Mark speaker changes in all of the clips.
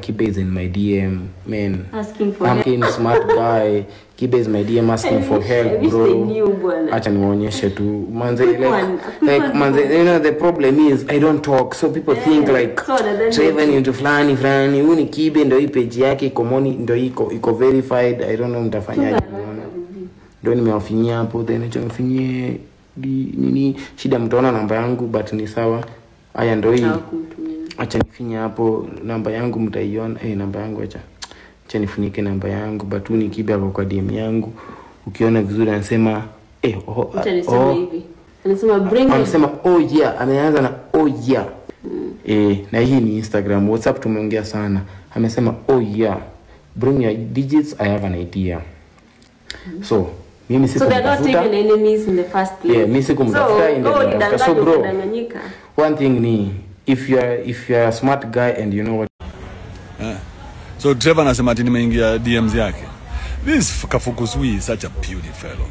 Speaker 1: Kibe is in my DM, man.
Speaker 2: Asking for
Speaker 1: I'm
Speaker 2: help.
Speaker 1: a smart guy. Kibe is my DM asking for help, bro. Acha niwaonyeshe tu. Manze, like manze, you know the problem is I don't talk. So people think like
Speaker 2: So
Speaker 1: Trevor ni mtu fulani fulani, huyu ni Kibe, ndio hii page yake iko moni, ndio iko verified. I don't know mtafanyaje. Ndio nimewafinyia hapo, then acha nifinyie nini shida, mtaona namba yangu but ni sawa. Haya ndio hii. Acha nifinye hapo namba yangu mtaiona. Namba yangu acha nifunike namba yangu, but huyu ni Kibe hapo kwa DM yangu. Ukiona vizuri anasema
Speaker 2: hivi. Anasema bring,
Speaker 1: anasema oh yeah, ameanza na oh yeah. Na hii ni Instagram, WhatsApp tumeongea sana. Amesema oh yeah, bring your digits, I have an idea. So mimi sikumtafuta.
Speaker 2: So they're not even enemies in the first place.
Speaker 1: Yeah, mimi sikumtafuta in the first. So bro, one thing ni if you are a smart guy and you know what.
Speaker 3: So Trevor anasema ati nimeingia DMs yake. This Kafukusui is such a puny fellow.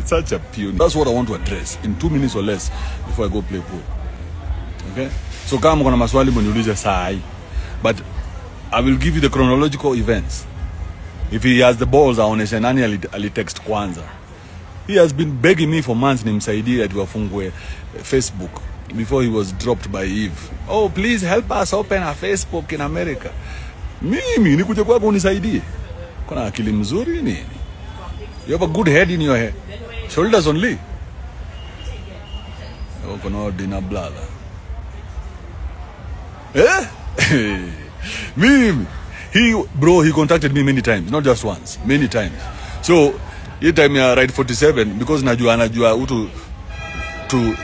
Speaker 3: Such a puny. That's what I want to address in 2 minutes or less before I go play pool. Okay? So kama mko na maswali mniulize saa hii. But I will give you the chronological events. If he has the balls, aoneshe nani alitext kwanza. He has been begging me for months nimsaidie ati wafungue Facebook before he was dropped by Eve. Oh, please help us open a Facebook in America. Mimi nikuje kwako unisaidie. Kuna akili mzuri nini? You have a good head in your head. Shoulders only. Uko na dina blala. Eh? Mimi he contacted me many times, not just once, many times. So, hii time ya Ride 47 because najua anajua utu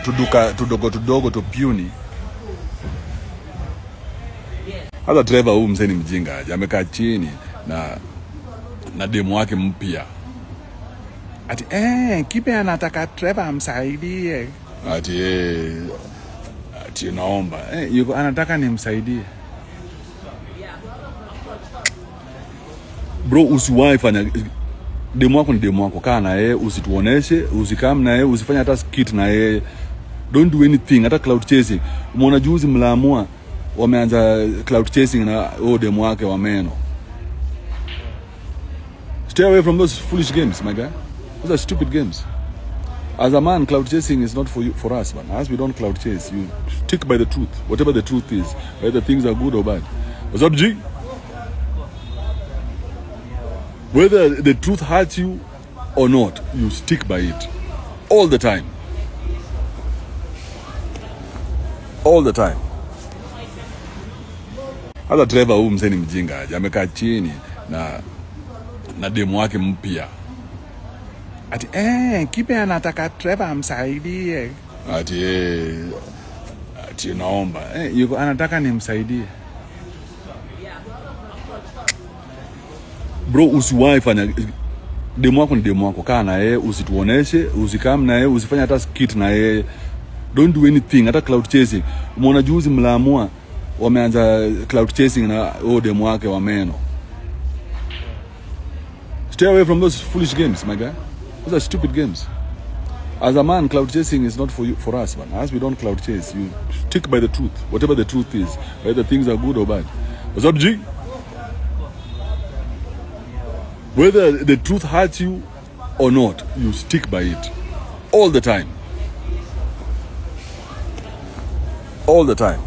Speaker 3: tuduka tudogo to puny. Hata Trevor huyu mzee ni mjinga aje, amekaa chini na demu wake mpya. Ati Kibe anataka Trevor amsaidie. Ati ati naomba. Yuko anataka nimsaidie. Bro, usiwahi fanya demu wako ni demu wako, kaa na yeye, usituoneshe, usikam na yeye, usifanye hata skit na yeye. Don't do anything, hata cloud chasing. Umeona juzi mlaamua wameanza cloud chasing na huo demu wake wa meno. Stay away from those foolish games, my guy. Those are stupid games. As a man, cloud chasing is not for you, for us, man. As we don't cloud chase, you stick by the truth, whatever the truth is, whether things are good or bad. What's up, G? Whether the truth hurts you or not, you stick by it. All the time. All the time. Hata Trevor huyu mzee ni mjinga aje, amekaa chini na demu wake mpya. Ati Kibe anataka Trevor amsaidie. Ati ati naomba. Yuko anataka nimsaidie. Bro, usiwahi fanya demu wako ni demu wako, kaa na yeye, usituoneshe, usikam na yeye, usifanye hata skit na yeye. Don't do anything, hata cloud chasing. Umeona juzi mlaamua wameanza cloud chasing na huo demu wake wa meno. Stay away from those foolish games, my guy. Those are stupid games. As a man, cloud chasing is not for you, for us, man. As we don't cloud chase, you stick by the truth, whatever the truth is, whether things are good or bad. What's up, G? Whether the truth hurts you or not, you stick by it. All the time. All the time.